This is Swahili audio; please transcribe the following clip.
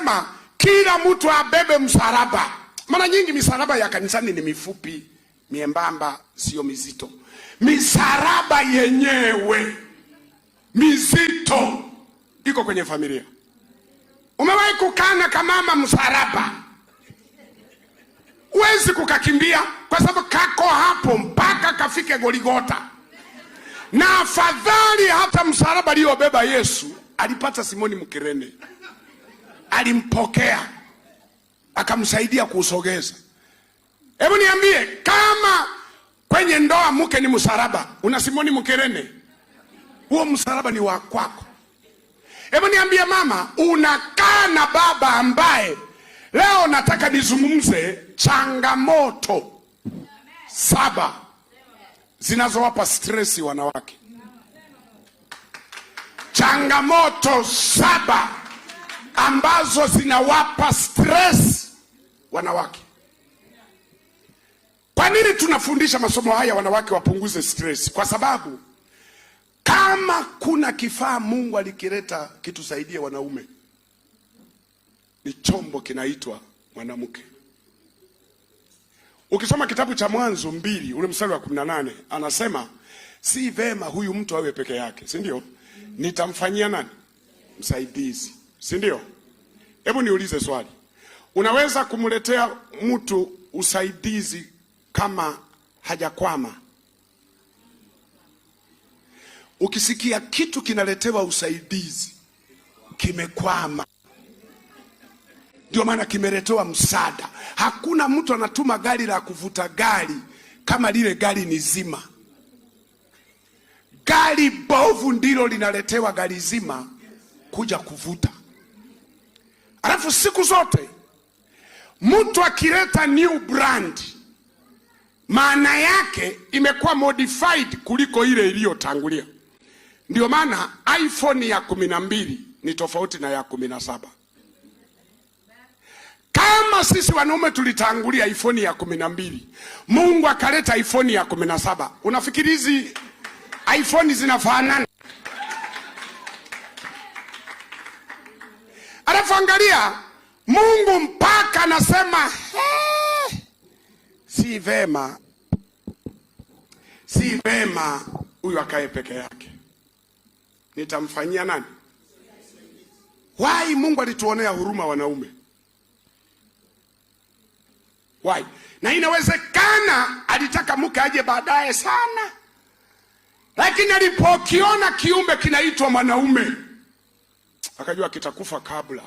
anasema kila mtu abebe msalaba. Mara nyingi misalaba ya kanisani ni mifupi, miembamba, sio mizito. Misalaba yenyewe mizito iko kwenye familia. Umewahi kukana kamama msalaba? Huwezi kukakimbia kwa sababu kako hapo mpaka kafike Goligota. Na afadhali hata msalaba aliyobeba Yesu alipata Simoni Mkirene, alimpokea akamsaidia kuusogeza. Hebu niambie, kama kwenye ndoa mke ni msalaba, una Simoni Mkirene, huo msalaba ni wa kwako. Hebu niambie mama, unakaa na baba ambaye leo nataka nizungumze changamoto 7 zinazowapa stresi wanawake. Changamoto 7 ambazo zinawapa stress wanawake. Kwa nini tunafundisha masomo haya wanawake wapunguze stress? Kwa sababu kama kuna kifaa Mungu alikileta kitusaidie wanaume, ni chombo kinaitwa mwanamke. Ukisoma kitabu cha Mwanzo 2 ule mstari wa 18, anasema si vema huyu mtu awe peke yake, si ndio? Nitamfanyia nani? Msaidizi, si ndio? Hebu niulize swali. Unaweza kumletea mtu usaidizi kama hajakwama? Ukisikia kitu kinaletewa usaidizi, kimekwama. Ndio maana kimeletewa msaada. Hakuna mtu anatuma gari la kuvuta gari kama lile gari ni zima. Gari bovu ndilo linaletewa gari zima kuja kuvuta. Alafu siku zote mtu akileta new brand, maana yake imekuwa modified kuliko ile iliyotangulia. Ndio maana iPhone ya 12 ni tofauti na ya 17. Kama sisi wanaume tulitangulia iPhone ya 12, Mungu akaleta iPhone ya 17. Unafikiri hizi iPhone zinafanana? Alafu angalia, Mungu mpaka anasema, si vema, si vema huyu akae peke yake. Nitamfanyia nani? Why Mungu alituonea huruma wanaume? Why? Na inawezekana alitaka mke aje baadaye sana, lakini alipokiona kiumbe kinaitwa mwanaume akajua kitakufa kabla.